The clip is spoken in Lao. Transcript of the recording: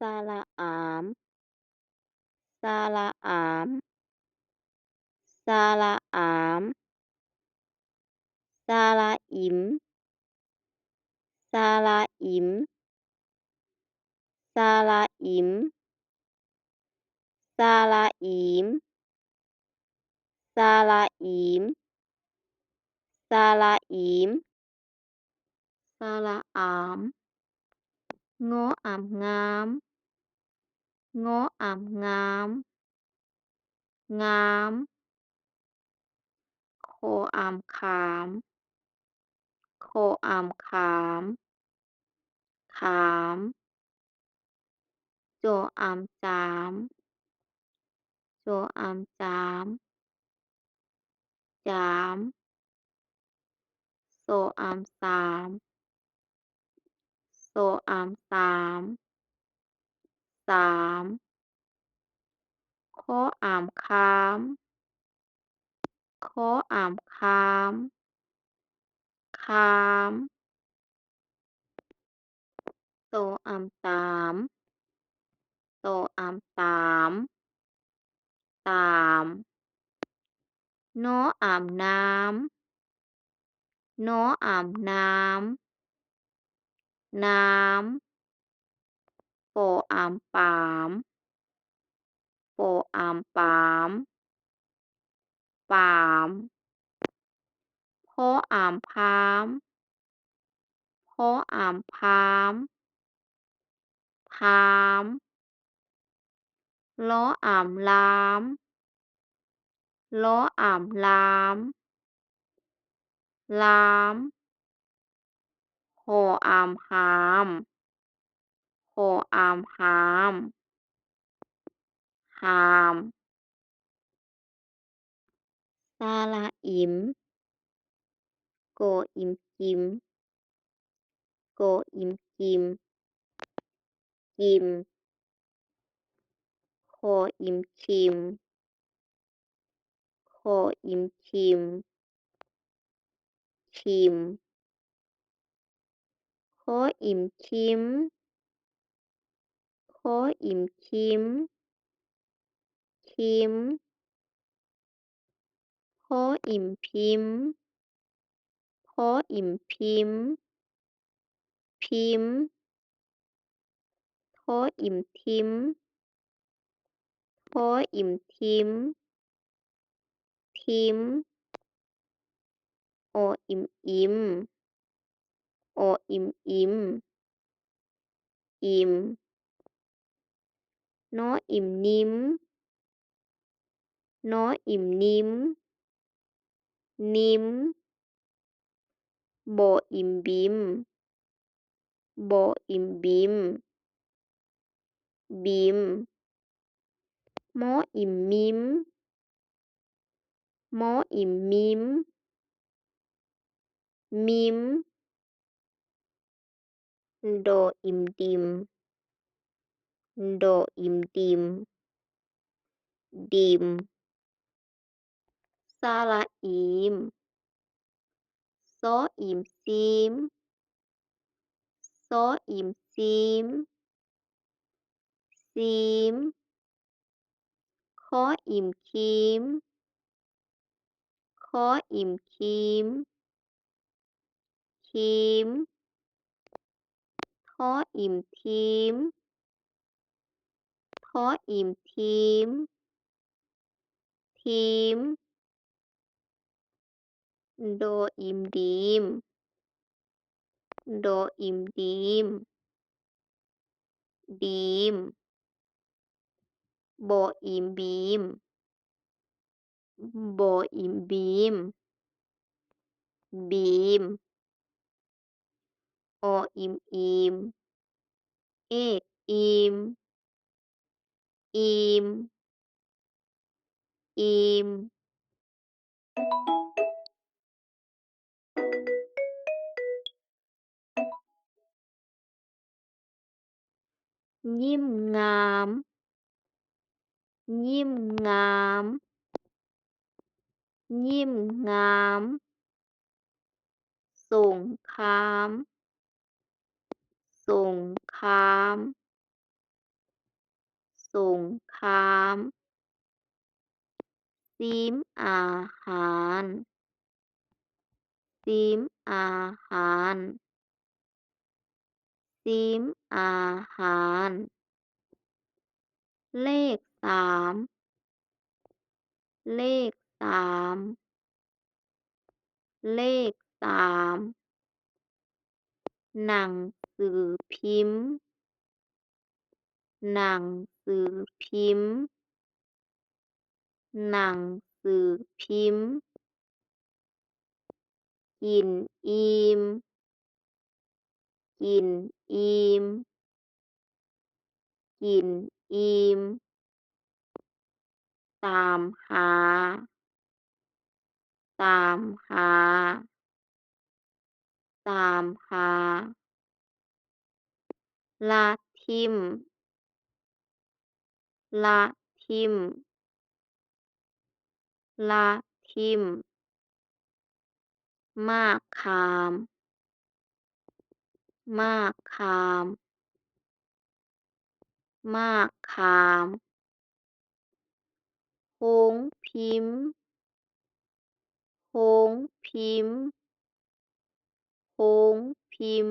ສະຫຼະອາມ ສະຫຼະອາມ ສະຫຼະອາມ ສະຫຼະອິມ ສະຫຼະອິມ ສະຫຼະອິມ ສະຫຼະອີມ ສະຫຼະອີມ ສະຫຼະອີມ ສະຫຼະອາມ ງໍອາມງາມ ງໍອາມງາມ ງາມ ຂໍອາມຂາມ ຂໍອາມຂາມ ຂາມ ຈໍອາມຈາມ ຈໍອາມຈາມ ຈາມ ສໍອາມສາມ ສໍອາມສາມ ສາມ ຄໍອາມຄາມ ຄໍອາມຄາມ ຄາມ ຕໍອາມຕາມ ຕໍອາມຕາມ ຕາມ ນໍອາມນາມ ນໍອາມນາມ ນາມ ປໍອາມປາມ ປໍອາມປາມ ປາມ ພໍອາມພາມ ພໍອາມພາມ ພາມ ລໍອາມລາມ ລໍອາມລາມ ລາມ ຫໍອາມຫາມ ຫໍອາມຫາມ ຫາມ ສະຫຼະອິມ ກໍອິມກິມ ກໍອິມກິມ ກິມ ຂໍອິມຄິມ ຂໍອິມຄິມ ຄິມ ຂໍອິມຄິມ ຂໍອິມຄິມ ຄິມ ພໍອີມພິມ ພໍອີມພິມ ພິມ ທໍອີມທິມ ທໍອີມທິມ ທິມ ອໍອີມອິມ ອໍອີມອິມ ອິມ ນໍອີມນິມ ນໍອີມນິມ ນິມ ບໍອີມບິມ ບໍອີມບິມ ບິມ ມໍອີມມິມ ມໍອີມມິມ ມິມ ດໍອີມດິມ ດໍອີມດິມ ດິມ ສະຫຼະອີມ ສໍອີມຊີມ ສໍອີມຊີມ ຊີມ ຄໍອີມຄີມ ຄໍອີມຄີມ ຄີມ ທໍອີມທີມ ທໍອີມທີມ ທີມ ດໍອີມດີມ ດໍອີມດີມ ດີມ ບໍອີມບີມ ບໍອີມບີມ ບີມ ອໍອີມອີມ ເອກອີມ ອີມ ອີມ ຍິ້ມງາມ ຍິ້ມງາມ ຍິ້ມງາມ ສົງຄາມ ສົງຄາມ ສົງຄາມ. ຊີມອາຫານ. ຊີມອາຫານ. ຊີມອາຫານ. ເລກສາມ. ເລກສາມ. ເລກສາມ. ໜັງສືພິມ. ໜັງສືພິມ. ໜັງສືພິມ. ກິນອີ່ມ. ກິນອີ່ມ. ກິນອີ່ມ. ຕາມຫາ. ຕາມຫາ. ຕາມຫາ. ລະຖິ້ມ. ລະຖິ້ມ. ລະຖິ້ມ. ໝາກຂາມ. ໝາກຂາມ. ໝາກຂາມ. ໂຮງພິມ. ໂຮງພິມ. ໂຮງພິມ.